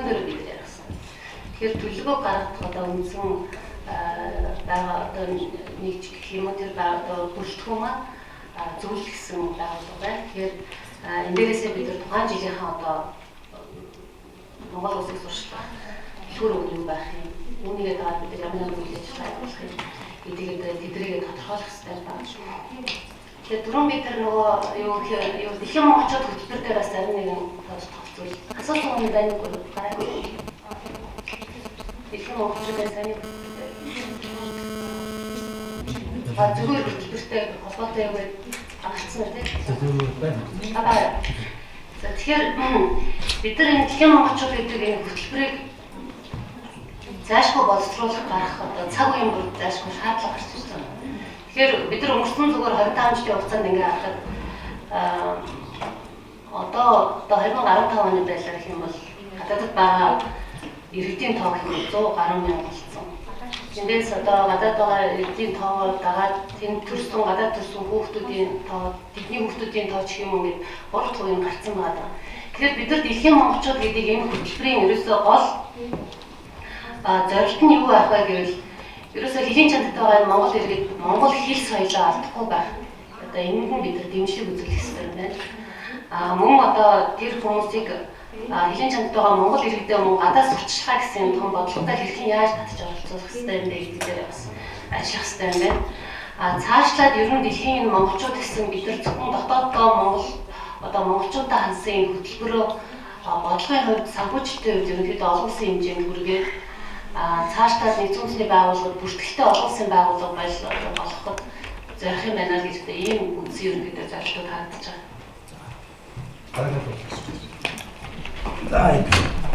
дээр бид ярих. Тэгэхээр төлөвлөгөө гаргах одоо үндсэн байгаа одоо нэг ч гэх юм уу, тэр байгаа одоо бүрэлдэхүүн маань зөвлөх гэсэн байгууллага байна. Тэгэхээр энэ дээрээсээ бид нар тухайн жилийнхаа одоо Монгол улсыг сурчлах түлхүүр өгөх юм байх юм. Үүнийгээ дагаад бид нар ямар нэгэн үйл ажиллагаа явуулах юм гэдгийг тэдрийгээ тодорхойлох хэрэгтэй байна. Тэгэхээр түрүүн бид нар нөгөө юу юу дэлхийн монголчууд хөтөлбөр дээр бас зарим нэгэн тодорхойлцвол асуулт юм байна уу? Гараагүй. Дэлхийн монголчуудын сайн зүгээр хөтөлбөртэй холбоотой юм гарцсан тийм. Зүгээр байна. Аа. За, тэгэхээр бид нар энэ дэлхийн монголчууд гэдэг энэ хөтөлбөрийг зайлшгүй боловсруулах гарах одоо цаг үеийн бүр зайлшгүй шаардлага гарч ирж байгаа. Тэгэхээр бид нар өнгөрсөн зүгээр 25 жилийн хугацаанд ингээ харахад одоо одоо 2015 оны байдлаар гэх юм бол гадаадд байгаа иргэдийн тоо гэх юм 100 гаруй мянга болсон. Эндээс одоо гадаад байгаа иргэдийн тоогоор дагаад тэнд төрсөн, гадаад төрсөн хүүхдүүдийн тоо, тэдний хүүхдүүдийн тоо ч юм уу, ингээд 3 дахь үеийн гарцсан байгаа. Тэгэхээр бид нар дэлхийн монголчууд гэдэг энэ хөтөлбөрийн ерөөсөө гол зорилт нь юу байх вэ гэвэл ерөөсөө хөлийн чанартай байгаа энэ монгол иргэд монгол хэл соёлоо алдахгүй байх. Одоо энэнд нь бид нар дэмжлэг үзүүлэх ёстой юм байна. Мөн одоо тэр хүмүүсийг хөлийн чанартай байгаа монгол иргэдээ мөн гадаад сурталчилгаа гэсэн юм том бодлоготой хэрхэн яаж татж оролцуулах ёстой юм бэ гэдэг дээр бас ажиллах ёстой юм байна. Цаашлаад ер нь дэлхийн энэ монголчууд гэсэн бид нар зөвхөн дотооддоо Монгол одоо монголчуудаа хандсан энэ хөтөлбөрөө бодлогын хувьд, санхүүжилтийн хувьд ерөнхийдөө олон улсын хэмжээнд хүргээд, цаашлаад нэгдсэн үндэсний байгууллага бүртгэлтэй олон улсын байгууллага болгоход зорих юм байна л гэж одоо ийм үндсэн ерөнхийдөө зорилтууд харагдаж байгаа. За.